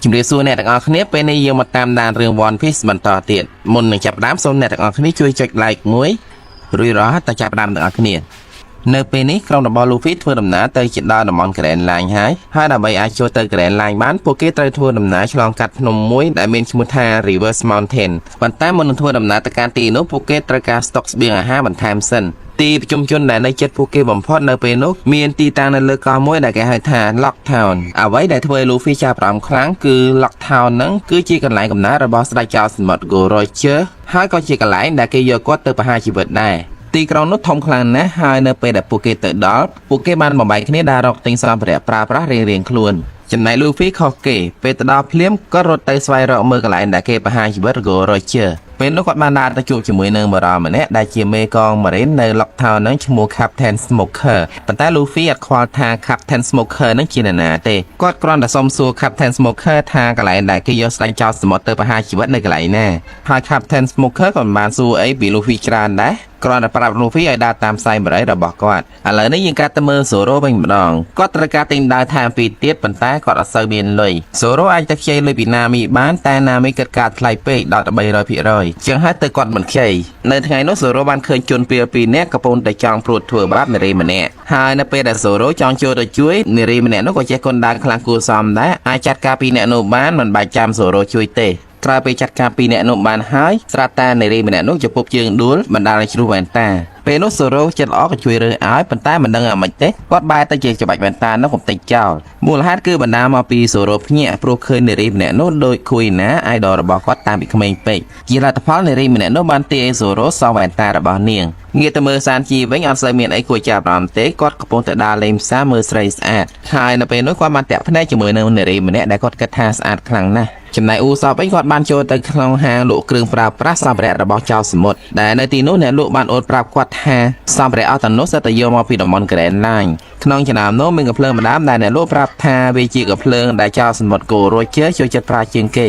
ជំរាបសួរអ្នកទាំងអស់គ្នាពេលនេះយើងមកតាមដានរឿង One Piece បន្តទៀតមុននឹងចាប់ផ្ដើមសូមអ្នកទាំងអស់គ្នាជួយចុច like មួយរួចរាល់តចាប់ផ្ដើមទាំងអស់គ្នានៅពេលនេះក្រុមរបស់ Luffy ធ្វើដំណើរទៅជិតដល់តំបន់ Grand Line ហើយហើយដើម្បីអាចចូលទៅ Grand Line បានពួកគេត្រូវធ្វើដំណើរឆ្លងកាត់ភ្នំមួយដែលមានឈ្មោះថា Reverse Mountain ប៉ុន្តែមុននឹងធ្វើដំណើរទៅកាន់ទីនោះពួកគេត្រូវការស្តុកស្បៀងអាហារបន្ថែមសិនទីប្រជុំជនដែលនៅជិតពួកគេបំផុតនៅពេលនោះមានទីតាំងនៅលើកោះមួយដែលគេហៅថា Lock Town អ្វីដែលធ្វើឲ្យ Luffy ចាប់អារម្មណ៍ខ្លាំងគឺ Lock Town ហ្នឹងគឺជាកន្លែងកំណើតរបស់ស្ដេចចោរសមុទ្រ Gold Roger ហើយក៏ជាកន្លែងដែលគេយកគាត់ទៅប្រហារជីវិតដែរទីក្រុងនោះធំខ្លាំងណាស់ហើយនៅពេលដែលពួកគេទៅដល់ពួកគេបានបំបែកគ្នាដើររកទិញសម្ភារៈប្រើប្រាស់រៀងៗខ្លួនចំណែក Luffy ខុសគេពេលទៅដល់ភ្លាមក៏រត់ទៅស្វែងរកមើលកន្លែងដែលគេប្រហារជីវិត Gold Roger ពេលនោះគាត់បានដើរទៅជួបជាមួយនឹងបុរសម្នាក់ដែលជាមេកង Marine នៅ Lock Town ហ្នឹងឈ្មោះ Captain Smoker ប៉ុន្តែ Luffy អត់ខ្វល់ថា Captain Smoker ហ្នឹងជានរណាទេគាត់គ្រាន់តែសុំសួរ Captain Smoker ថាកន្លែងដែលគេយកស្ដេចចោរសមុទ្រទៅប្រហារជីវិតនៅកន្លែងណាហើយ Captain Smoker ក៏មិនបានសួរអីពី Luffy ច្រើនដែរគ្រាន់តែប្រាប់ Luffy ឲ្យដើរតាមផ្សែងបរិយរបស់គាត់ឥឡូវនេះយើងកាត់ទៅមើល Zoro វិញម្ដងគាត់ត្រូវការទិញដាវថែមពីរទៀតប៉ុន្តែគាត់អត់សូវមានលុយ Zoro អាចទៅខ្ចីលុយពី Nami បានតែ Nami គិតការថ្លៃពេកដល់300%ជាងហើយទៅគាត់មិនខ្ចីនៅថ្ងៃនោះ Zoro បានឃើញជនពីរពីរនាក់កំពុងតែចង់ព្រួតធ្វើបាបនារីម្នាក់ហើយនៅពេលដែល Zoro ចង់ចូលទៅជួយនារីម្នាក់នោះក៏ចេះគុនដាវខ្លាំងគួរសមដែរអាចចាត់ការពីរនាក់នោះបានមិនបាច់ចាំ Zoro ជួយទេក្រោយពេលចាត់ការពីរនាក់នោះបានហើយស្រាប់តែនារីម្នាក់នោះជពប់ជើងដួលបណ្ដាលឲ្យជ្រុះវ៉ែនតាពេលនោះសូរ៉ូចិត្តល្អក៏ជួយរើសឲ្យប៉ុន្តែមិនដឹងអាម៉េចទេគាត់បែរទៅជាច្បាច់វ៉ែនតានោះកំទេចចោលមូលហេតុគឺបណ្ដាលមកពីសូរ៉ូភ្ញាក់ព្រោះឃើញនារីម្នាក់នោះដូចខួយណាអាយដលរបស់គាត់តាំងពីក្មេងពេកជាលទ្ធផលនារីម្នាក់នោះបានទាយឲ្យសូរ៉ូសងវ៉ែនតារបស់នាងងាកទៅមើលសានជីវិញអត់សូវមានអីគួរចាប់អារម្មណ៍ទេគាត់កំពុងតែដើរលេងផ្សារមើលស្រីស្អាតហើយនៅពេលនោះគាត់បានតាក់ភ្នែកជាមួយនឹងនារីម្នាក់ដែលគាត់គិតថាស្អាតខ្លាំងណាស់ចំណែកអ៊ូសបវិញគាត់បានចូលទៅក្នុងហាងលក់គ្រឿងប្រើប្រាស់សម្ភារៈរបស់ចៅសមុទ្រដែលនៅទីនោះអ្នកលក់បានអូតប្រាប់គាត់ថាសម្ភារៈអស់ទាំងនោះសុទ្ធតែយកមកពីតំបន់ Grand Line ក្នុងចំណោមនោះមានកាំភ្លើងម្ដាមដែលអ្នកលក់ប្រាប់ថាវាជាកាំភ្លើងដែលចៅសមុទ្រ Gold Roger ចូលចិត្តប្រើជាងគ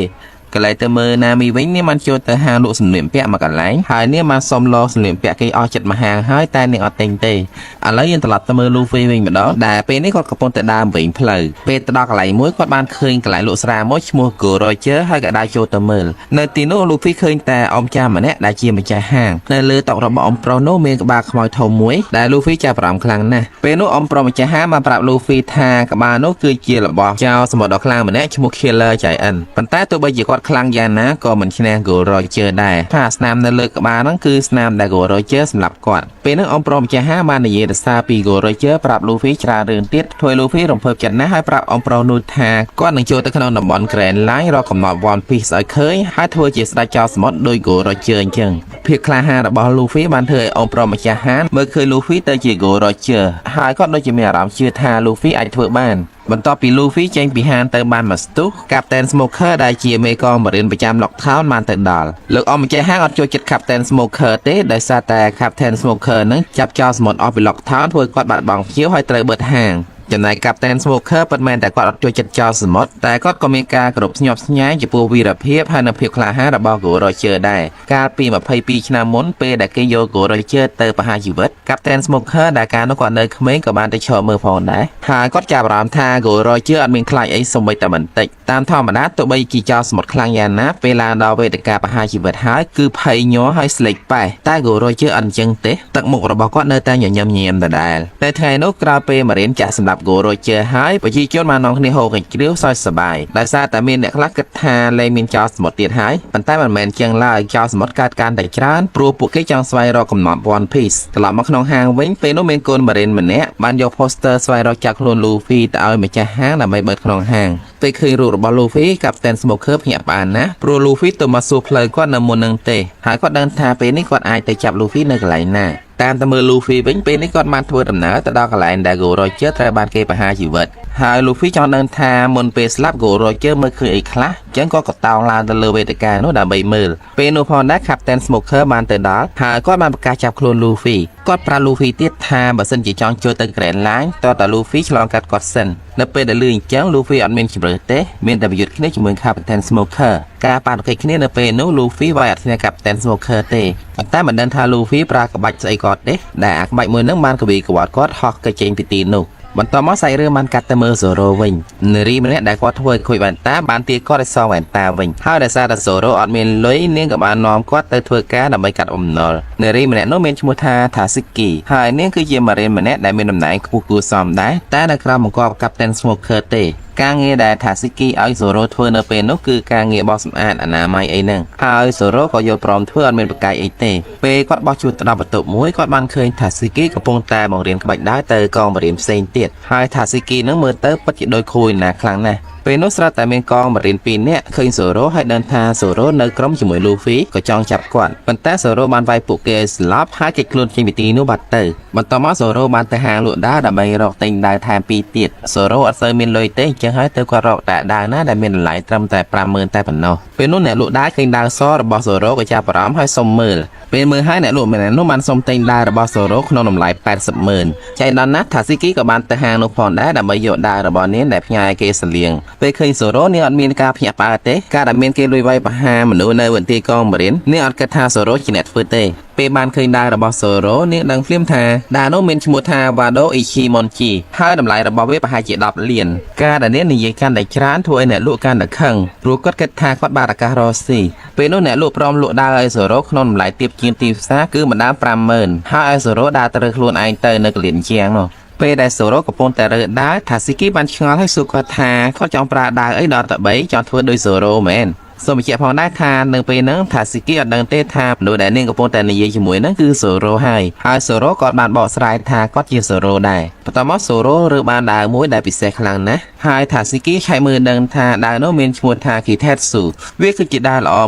េកន្លែងទៅមើលណាមីវិញនាងបានចូលទៅហាងលក់សម្លៀកបំពាក់មួយកន្លែងហើយនាងបានសុំឡសម្លៀកបំពាក់គេអស់ចិត្តមួយហាងហើយតែនាងអត់ទិញទេឥឡូវយើងត្រឡប់ទៅមើល Luffy វិញម្ដងដែលពេលនេះគាត់កំពុងតែដើរវិញផ្លូវពេលទៅដល់កន្លែងមួយគាត់បានឃើញកន្លែងលក់ស្រាមួយឈ្មោះ Gold Roger ហើយក៏ដើរចូលទៅមើលនៅទីនោះ Luffy ឃើញតែអ៊ំចាស់ម្នាក់ដែលជាម្ចាស់ហាងនៅលើតុរបស់អ៊ំប្រុសនោះមានក្បាលខ្មោចធំមួយដែល Luffy ចាប់អារម្មណ៍ខ្លាំងណាស់ពេលនោះអ៊ំប្រុសម្ចាស់ហាងបានប្រាប់ Luffy ថាក្បាលនោះគឺជារបស់ចៅសមុទ្រដ៏ខ្លាំងម្នាក់ឈ្មោះ Killer Giant ប៉ុន្តែទោះបីជាគាត់ខ្លាំងយ៉ាងណាក៏មិនឈ្នះ Gold Roger ដែរថាស្នាមនៅលើក្បាលហ្នឹងគឺស្នាមដែល Gold Roger សម្លាប់គាត់ពេលហ្នឹងអ៊ំប្រុសម្ចាស់ហាងបាននិយាយរសារពី Gold Roger ប្រាប់ Luffy ច្រើនរឿងទៀតធ្វើឲ្យ Luffy រំភើបចិត្តណាស់ហើយប្រាប់អ៊ំប្រុសនោះថាគាត់នឹងចូលទៅក្នុងតំបន់ Grand Line រកកំណត់ One Piece ឲ្យឃើញហើយធ្វើជាស្ដេចចោរសមុទ្រដូច Gold Roger អញ្ចឹងភាពក្លាហានរបស់ Luffy បានធ្វើឲ្យអ៊ំប្រុសម្ចាស់ហាងមើលឃើញ Luffy ទៅជា Gold Roger ហើយគាត់ដូចជាមានអារម្មណ៍ជឿថា Luffy អាចធ្វើបានបន្ទាប់ពី Luffy ចេញពីហាងទៅបានមួយស្ទុះ Captain Smoker ដែលជាមេកង Marine ប្រចាំ Lock Town បានទៅដល់លោកអ៊ំម្ចាស់ហាងអត់ចូលចិត្ត Captain Smoker ទេដោយសារតែ Captain Smoker នឹងចាប់ចោលសមុទ្រអស់ពី Lock Town ធ្វើឲ្យគាត់បាត់បង់ភ្ញៀវហើយត្រូវបិទហាងចំណែក Captain Smoker ពិតមែនតែគាត់អត់ចូលចិត្តចោលសមុទ្រតែគាត់ក៏មានការគោរពស្ញប់ស្ញែងចំពោះវីរភាពហើយនិងភាពក្លាហានរបស់ Gold Roger ដែរកាលពី22ឆ្នាំមុនពេលដែលគេយក Gold Roger ទៅប្រហារជីវិត Captain Smoker ដែលកាលនោះគាត់នៅក្មេងក៏បានទៅឈរមើលផងដែរហើយគាត់ចាប់អារម្មណ៍ថា Gold Roger អត់មានខ្លាចអីសូម្បីតែបន្តិចតាមធម្មតាទោះបីជាចោលសមុទ្រខ្លាំងយ៉ាងណាពេលឡើងដល់វេទិកាប្រហារជីវិតហើយគឺភ័យញ័រហើយស្លេកប៉េះតែ Gold Roger អត់អញ្ចឹងទេទឹកមុខរបស់គាត់នៅតែញញឹមញែមដដែលតែថ្ងៃនោះក្រោយពេល Marine ចាក់សម្រាប់ Gold Roger ហើយប្រជាជនបាននាំគ្នាហូរកញ្ជ្រៀវសើចសប្បាយដោយសារតែមានអ្នកខ្លះគិតថាលែងមានចោលសមុទ្រទៀតហើយប៉ុន្តែមិនមែនជាងឡើយចោលសមុទ្រកើតកាន់តែច្រើនព្រោះពួកគេចង់ស្វែងរកកំណត់ One Piece ត្រឡប់មកក្នុងហាងវិញពេលនោះមានកូន Marine ម្នាក់បានយក poster ស្វែងរកចាប់ខ្លួន Luffy ទៅឲ្យម្ចាស់ហាងដើម្បីបិទក្នុងហាងពេលឃើញរូបរបស់ Luffy Captain Smoker ភ្ញាក់ផ្អើលណាស់ព្រោះ Luffy ទៅមកសួរផ្លូវគាត់នៅមុននឹងទេហើយគាត់ដឹងថាពេលនេះគាត់អាចទៅចាប់ Luffy នៅកន្លែងណាតាមទៅមើល Luffy វិញពេលនេះគាត់បានធ្វើដំណើរទៅដល់កន្លែងដែល Gold Roger ត្រូវបានគេប្រហារជីវិតហើយ Luffy ចង់ដឹងថាមុនពេលស្លាប់ Gold Roger មើលឃើញអីខ្លះអញ្ចឹងគាត់ក៏តោងឡើងទៅលើវេទិកានោះដើម្បីមើលពេលនោះផងដែរ Captain Smoker បានទៅដល់ហើយគាត់បានប្រកាសចាប់ខ្លួន Luffy គាត់ប្រាប់ Luffy ទៀតថាបើសិនជាចង់ចូលទៅ Grand Line តើតើ Luffy ឆ្លងកាត់គាត់សិននៅពេលដែលលឺអញ្ចឹង Luffy អត់មានជម្រើសទេមានតែប្រយុទ្ធគ្នាជាមួយ Captain Smoker ការប៉ះទង្គិចគ្នានៅពេលនោះ Luffy វាយអត់ឈ្នះ Captain Smoker ទេប៉ុន្តែមិនដឹងថា Luffy ប្រើក្បាច់ស្អីគាត់ទេដែលអាក្បាច់មួយហ្នឹងបានកវីកវត្តគាត់ហោះគេចេញពីទីនោះ។ បន្ទាប់មកសាច់រឿងបានកាត់ទៅមើលសូរ៉ូវិញនារីម្នាក់ដែលគាត់ធ្វើឲ្យខូចវ៉ែនតាបានទារគាត់ឲ្យសងវ៉ែនតាវិញហើយដោយសារតែសូរ៉ូអត់មានលុយនាងក៏បាននាំគាត់ទៅធ្វើការដើម្បីកាត់បំណុលនារីម្នាក់នោះមានឈ្មោះថាថាស៊ីគីហើយនាងគឺជាមារិនម្នាក់ដែលមានតំណែងខ្ពស់គួរសមដែរតែនៅក្រោមបង្គាប់កាប់តែនស្មូខឺទេការងារដែលថាស៊ីគីឲ្យសូរ៉ូធ្វើនៅពេលនោះគឺការងារបោសសម្អាតអនាម័យអីហ្នឹងហើយសូរ៉ូក៏យល់ព្រមធ្វើអត់មានប្រកែកអីទេពេលគាត់បោះជួលទៅដល់បន្ទប់មួយគាត់បានឃើញថាស៊ីគីកំពុងតែបង្រៀនក្បាច់ដាវទៅកងបរិនផ្សេងទៀតហើយថាស៊ីគីនឹងមើលទៅពិតជាដូចខួយណាខ្លាំងណាស់ពេលនោះស្រាប់តែមានកងបរិនពីរនាក់ឃើញសូរ៉ូហើយដឹងថាសូរ៉ូនៅក្រុមជាមួយលូហ្វីក៏ចង់ចាប់គាត់ប៉ុន្តែសូរ៉ូបានវាយពួកគេឲ្យស្លាប់ហើយគេចខ្លួនចេញពីទីនោះបាត់ទៅបន្ទាប់មកសូរ៉ូបានទៅហាងលក់ដាវដើម្បីរកទិញដាវថែមពីរទៀតសូរ៉ូអត់សូវមានលុយទេអញ្ចឹងហើយទៅគាត់រកតែដាវណាដែលមានតម្លៃត្រឹមតែ50000តែប៉ុណ្ណោះពេលនោះអ្នកលក់ដាវឃើញដាវសរបស់សូរ៉ូក៏ចាប់អារម្មណ៍ហើយសុំមើលពេលមើលហើយអ្នកលក់ម្នាក់នោះបានសុំទិញដាវរបស់សូរ៉ូក្នុងតម្លៃ80ម៉ឺនចៃដន្យណាស់ថាស៊ីគីក៏បានទៅហាងនោះផងដែរដើម្បីយកដាវរបស់នាងដែលផ្ញើឲ្យគេសលៀងពេលឃើញសូរ៉ូនាងអត់មានការភ្ញាក់ផ្អើលទេការដែលមានគេលួចវាយប្រហារមនុស្សនៅបន្ទាយកងបរិននាងអត់គិតថាសូរ៉ូជាអ្នកធ្វើទេពេលបានឃើញដាវរបស់សូរ៉ូនាងដឹងភ្លាមថាដាវនោះមានឈ្មោះថា Wado Ichimonji ហើយតម្លៃរបស់វាប្រហែលជា10លានការដែលនាងនិយាយកាន់តែច្រើនធ្វើឲ្យអ្នកលក់កាន់តែខឹងព្រោះគាត់គិតថាគាត់បានឱកាសរកស៊ីពេលនោះអ្នកលក់ព្រមលក់ដាវឲ្យសូរ៉ូក្នុងតម្លៃទាបជាងទីផ្សារគឺម្ដង50000ហើយឲ្យសូរ៉ូដើរទៅរើខ្លួនឯងទៅនៅកលៀនជាងនោះពេលដែលសូរ៉ូកំពុងតែរើដាវថាស៊ីគីបានឆ្ងល់ហើយសួរគាត់ថាគាត់ចង់ប្រើដាវអីដល់តែ3ចង់ធ្វើដូចសូរ៉ូមែនសូមបញ្ជាក់ផងដែរថានៅពេលហ្នឹងថាស៊ីគីអត់ដឹងទេថាមនុស្សដែលនាងកំពុងតែនិយាយជាមួយហ្នឹងគឺសូរ៉ូហើយហើយសូរ៉ូក៏បានបកស្រាយថាគាត់ជាសូរ៉ូដែរបន្ទាប់មកសូរ៉ូរើបានដាវមួយដែលពិសេសខ្លាំងណាស់ហើយថាស៊ីគីឆែកមើលដឹងថាដាវនោះមានឈ្មោះថាគីថេតស៊ូវាគឺជាដាវល្អ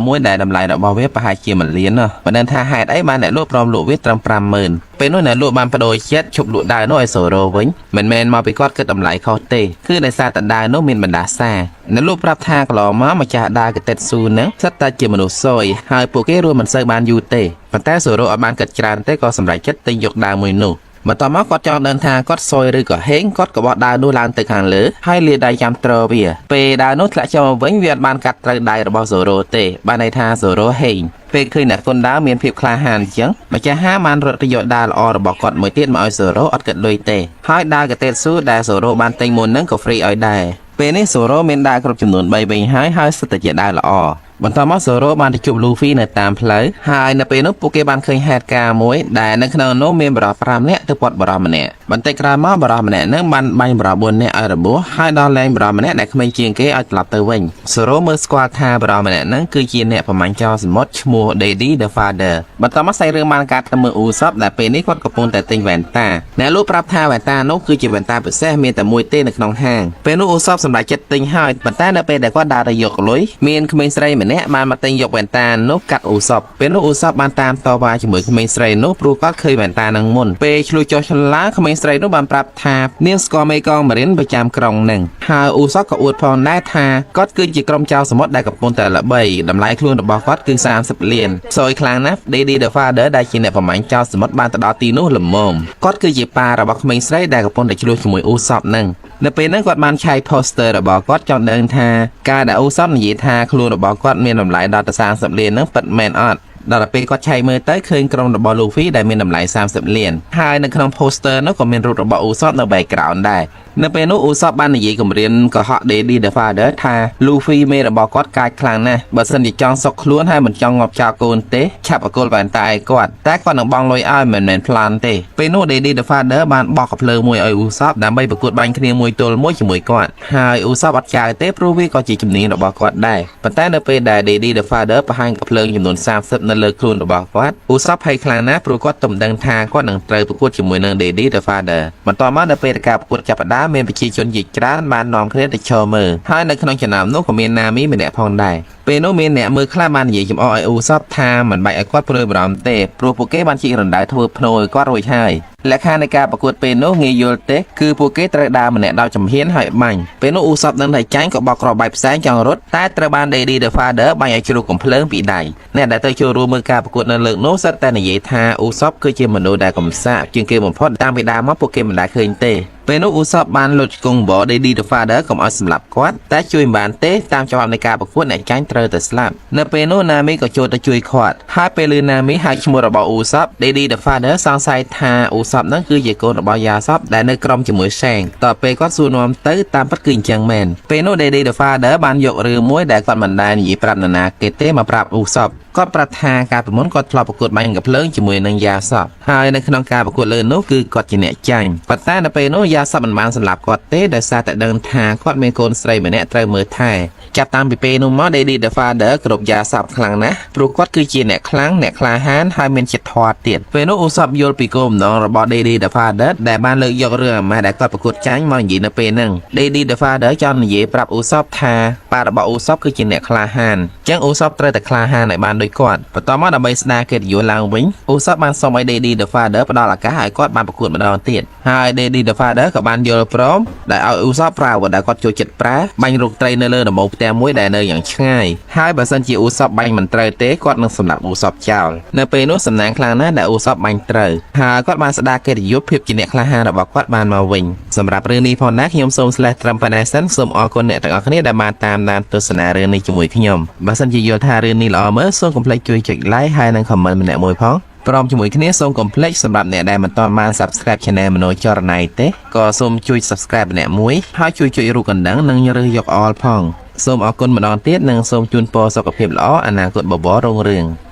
មួយដែលតម្លៃរបស់វាប្រហែលជាមួយលានណោះមិនដឹងថាហេតុអីបានអ្នកលក់ព្រមលក់វាត្រឹម50000ពេលនោះអ្នកលក់បានបដូរចិត្តឈប់លក់ដាវនោះឲ្យសូរ៉ូវិញមិនមែនមកពីគាត់គិតតម្លៃខុសទេគឺដោយសារតែដាវនោះមានបណ្ដាសាអ្នកលក់ប្រាប់ថាកន្លងមកម្ចាស់ដាវកតិតស៊ូហ្នឹងសិតតែជាមនុស្សសយហើយពួកគេរួមមិនសូវបានយូរទេប៉ុន្តែសូរ៉ូអត់បានគិតច្រើនទេក៏សម្រេចចិត្តទិញយកដាវមួយនោះបន្ទាប់មកគាត់ចង់ដឹងថាគាត់សយឬក៏ហេងគាត់ក៏បោះដាវនោះឡើងទៅខាងលើហើយលាដៃចាំទ្រវាពេលដាវនោះធ្លាក់ចុះមកវិញវាអត់បានកាត់ត្រូវដៃរបស់សូរ៉ូទេបានន័យថាសូរ៉ូហេងពេលឃើញអ្នកគុនដាវមានភាពក្លាហានអញ្ចឹងម្ចាស់ហាងបានរត់ទៅយកដាវល្អរបស់គាត់មួយទៀតមកឲ្យសូរ៉ូអត់គិតលុយទេហើយដាវកតេតស៊ូដែលសូរ៉ូបានទិញមុនហ្នឹងក៏ free ឲ្យដែរពេលនេះសូរ៉ូមានដាវគ្រប់ចំនួន3វិញហើយហើយសុទ្ធតែជាដាវល្អបន្ទាប់មកសូរ៉ូបានទៅជួបលូហ្វីនៅតាមផ្លូវហើយនៅពេលនោះពួកគេបានឃើញហេតុការណ៍មួយដែលនៅក្នុងនោះមានបុរស5នាក់ទៅពាត់បុរសម្នាក់បន្តិចក្រោយមកបុរសម្នាក់ហ្នឹងបានបាញ់បុរស4នាក់ឲ្យរបួសហើយដល់លែងបុរសម្នាក់ដែលក្មេងជាងគេឲ្យត្រឡប់ទៅវិញសូរ៉ូមើលស្គាល់ថាបុរសម្នាក់ហ្នឹងគឺជាអ្នកប្រមាញ់ចោលសមុទ្រឈ្មោះ Daddy the Father បន្ទាប់មកសាច់រឿងបានកាត់ទៅមើលអ៊ូសបដែលពេលនេះគាត់កំពុងតែទិញវ៉ែនតាអ្នកលក់ប្រាប់ថាវ៉ែនតានោះគឺជាវ៉ែនតាពិសេសមានតែមួយទេនៅក្នុងហាងពេលនោះអ៊ូសបសម្រេចចិត្តទិញហើយប៉ុន្តែនៅពេលដែលគាត់ដើរទៅយកលុយមានក្មេងស្រីម្នាក់បានមកទិញយកវ៉ែនតានោះកាត់អ៊ូសបពេលនោះអ៊ូសបបានតាមតវ៉ាជាមួយក្មេងស្រីនោះព្រោះគាត់ឃើញវ៉ែនតានឹងមុនពេលឆ្លួយចុះឆ្លាក្មេងស្រីនោះបានប្រាប់ថានាងស្គាល់មេកងម៉ារិនប្រចាំក្រុងនឹងហើយអ៊ូសបក៏អួតផងដែរថាគាត់គឺជាក្រុមចៅសមុទ្រដែលកំពុងតែល្បីតម្លៃខ្លួនរបស់គាត់គឺ30លានសយខ្លាំងណាស់ Daddy the Father ដែលជាអ្នកប្រមាញ់ចៅសមុទ្របានទៅដល់ទីនោះល្មមគាត់គឺជាប៉ារបស់ក្មេងស្រីដែលកំពុងតែឆ្លោះជាមួយអ៊ូសបនឹងនៅពេលហ្នឹងគាត់បានឆែក poster របស់គាត់ចង់ដឹងថាការដែលអ៊ូសបនិយាយថាខ្លួនរបស់គាត់មានតម្លៃដល់ទៅ30លានហ្នឹងពិតមែនអត់ដល់ទៅពេលគាត់ឆែកមើលទៅឃើញក្រុមរបស់ Luffy ដែលមានតម្លៃ30លានហើយនៅក្នុង poster នោះក៏មានរូបរបស់អ៊ូសបនៅ background ដែរនៅពេលនោះអ៊ូសបបាននិយាយគម្រាមកុហក Daddy the Father ថា Luffy មេរបស់គាត់កាចខ្លាំងណាស់បើសិនជាចង់សុកខ្លួនហើយមិនចង់ងាប់ចោលកូនទេឆាប់អកុលវ៉ែនតាឲ្យគាត់តែគាត់នឹងបង់លុយឲ្យមិនមែនប្លន់ទេពេលនោះ Daddy the Father បានបោះកាំភ្លើងមួយឲ្យអ៊ូសបដើម្បីប្រកួតបាញ់គ្នាមួយទល់មួយជាមួយគាត់ហើយអ៊ូសបអត់ចាវទេព្រោះវាក៏ជាជំនាញរបស់គាត់ដែរប៉ុន្តែនៅពេលដែល Daddy the Father បង្ហាញកាំភ្លើងចំនួន30នៅលើខ្លួនរបស់គាត់អ៊ូសបភ័យខ្លាំងណាស់ព្រោះគាត់ទំដឹងថាគាត់នឹងត្រូវប្រកួតជាមួយនឹង Daddy the Father បន្ទាប់មកនៅពេលការប្រកួតចាប់ផ្ដើមមានប្រជាជនជាច្រើនបាននាំគ្នាទៅឈរមើលហើយនៅក្នុងចំណោមនោះក៏មានណាមីម្នាក់ផងដែរពេលនោះមានអ្នកមើលខ្លះបាននិយាយចំអកឲ្យអ៊ូសបថាមិនបាច់ឲ្យគាត់ព្រួយបារម្ភទេព្រោះពួកគេបានជីករណ្ដៅធ្វើភ្នោឲ្យគាត់រួចហើយលក្ខខណ្ឌនៃការប្រកួតពេលនោះងាយយល់ទេគឺពួកគេត្រូវដើរម្នាក់10ជំហានហើយបាញ់ពេលនោះអ៊ូសបដឹងថាចាញ់ក៏បោកគ្រាប់បែកផ្សែងចង់រត់តែត្រូវបាន Daddy the Father បាញ់ឲ្យជ្រុះកំភ្លើងពីដៃអ្នកដែលទៅចូលរួមមើលការប្រកួតនៅលើកនោះសិតតែនិយាយថាអ៊ូសបគឺជាមនុស្សដែលកំសាកជាងគេបំផុតតាំងពីដើមមកពួកគេមិនដែលឃើញទេពេលនោះអ៊ូសបបានលុតគង់ប Daddy the Father កុំឲ្យសម្លាប់គាត់តែជួយមិនបានទេតាមច្បាប់នៃការប្រកួតអ្នកចាញ់ត្រូវ ត្រូវតែស្លាប់នៅពេលនោះណាមីក៏ចូលទៅជួយគាត់ហើយពេលលឺណាមីហៅឈ្មោះរបស់អ៊ូសប Daddy the Father សង្ស័យថាអ៊ូសបហ្នឹងគឺជាកូនរបស់យ៉ាសបដែលនៅក្រុមជាមួយសេងតទៅពេលគាត់សួរនាំទៅតាមពិតគឺអញ្ចឹងមែនពេលនោះ Daddy the Father បានយករឿងមួយដែលគាត់មិនដែលនិយាយប្រាប់នរណាគេទេមកប្រាប់អ៊ូសបគាត់ប្រាប់ថាកាលពីមុនគាត់ធ្លាប់ប្រកួតបាញ់កាំភ្លើងជាមួយនឹងយ៉ាសបហើយនៅក្នុងការប្រកួតលើនោះគឺគាត់ជាអ្នកចាញ់ប៉ុន្តែនៅពេលនោះយ៉ាសបមិនបានសម្លាប់គាត់ទេដោយសារតែដឹងថាគាត់មានកូនស្រីម្នាក់ត្រូវមើលថែចាប់តាំងពីពេលនោះមក Daddy the Father គ្រប់យ៉ាសបខ្លាំងណាស់ព្រោះគាត់គឺជាអ្នកខ្លាំងអ្នកក្លាហានហើយមានចិត្តធម៌ទៀតពេលនោះអ៊ូសបយល់ពីគោលបំណងរបស់ Daddy the Father ដែលបានលើកយករឿងអាម៉ាស់ដែលគាត់ប្រកួតចាញ់មកនិយាយនៅពេលហ្នឹង Daddy the Father ចង់និយាយប្រាប់អ៊ូសបថាប៉ារបស់អ៊ូសបគឺជាអ្នកក្លាហានអញ្ចឹងអ៊ូសបត្រូវតែក្លាហានឲ្យបានដូចគាត់បន្ទាប់មកដើម្បីស្ដារកិត្តិយសឡើងវិញអ៊ូសបបានសុំឲ្យ Daddy the Father ផ្ដល់ឱកាសឲ្យគាត់បានប្រកួតម្ដងទៀតហើយ Daddy the Father ក៏បានយល់ព្រមដែលឲ្យអ៊ូសបប្រើអាវុធដែលគាត់ចូលចិត្តប្រើបាញ់រូបត្រីនៅលើដំបូលផ្ទះមួយដែលនៅយ៉ាងឆ្ងាយហើយបើសិនជាអ៊ូសបបាញ់មិនត្រូវទេគាត់នឹងសម្លាប់អ៊ូសបចោលនៅពេលនោះសំណាងខ្លាំងណាស់ដែលអ៊ូសបបាញ់ត្រូវហើយគាត់បានស្ដារកិត្តិយសភាពជាអ្នកក្លាហានរបស់គាត់បានមកវិញសម្រាប់រឿងនេះផងណាខ្ញុំសូម slash ត្រឹមប៉ុណ្ណេះសិនសូមអរគុណអ្នកទាំងអស់គ្នាដែលបានតាមដានទស្សនារឿងនេះជាមួយខ្ញុំបើសិនជាយល់ថារឿងនេះល្អមើលសូមកុំភ្លេចជួយចុច like ហើយនិង comment ម្នាក់មួយផងព្រមជាមួយគ្នាសូមកុំភ្លេចសម្រាប់អ្នកដែលមិនទាន់បាន Subscribe Channel មនោចរណៃទេក៏សូមជួយ Subscribe ម្នាក់មួយហើយជួយចុចរូបកណ្ដឹងនិងរើសយក All ផងសូមអរគុណម្ដងទៀតនិងសូមជូនពរសុខភាពល្អអនាគតបបររុងរឿង។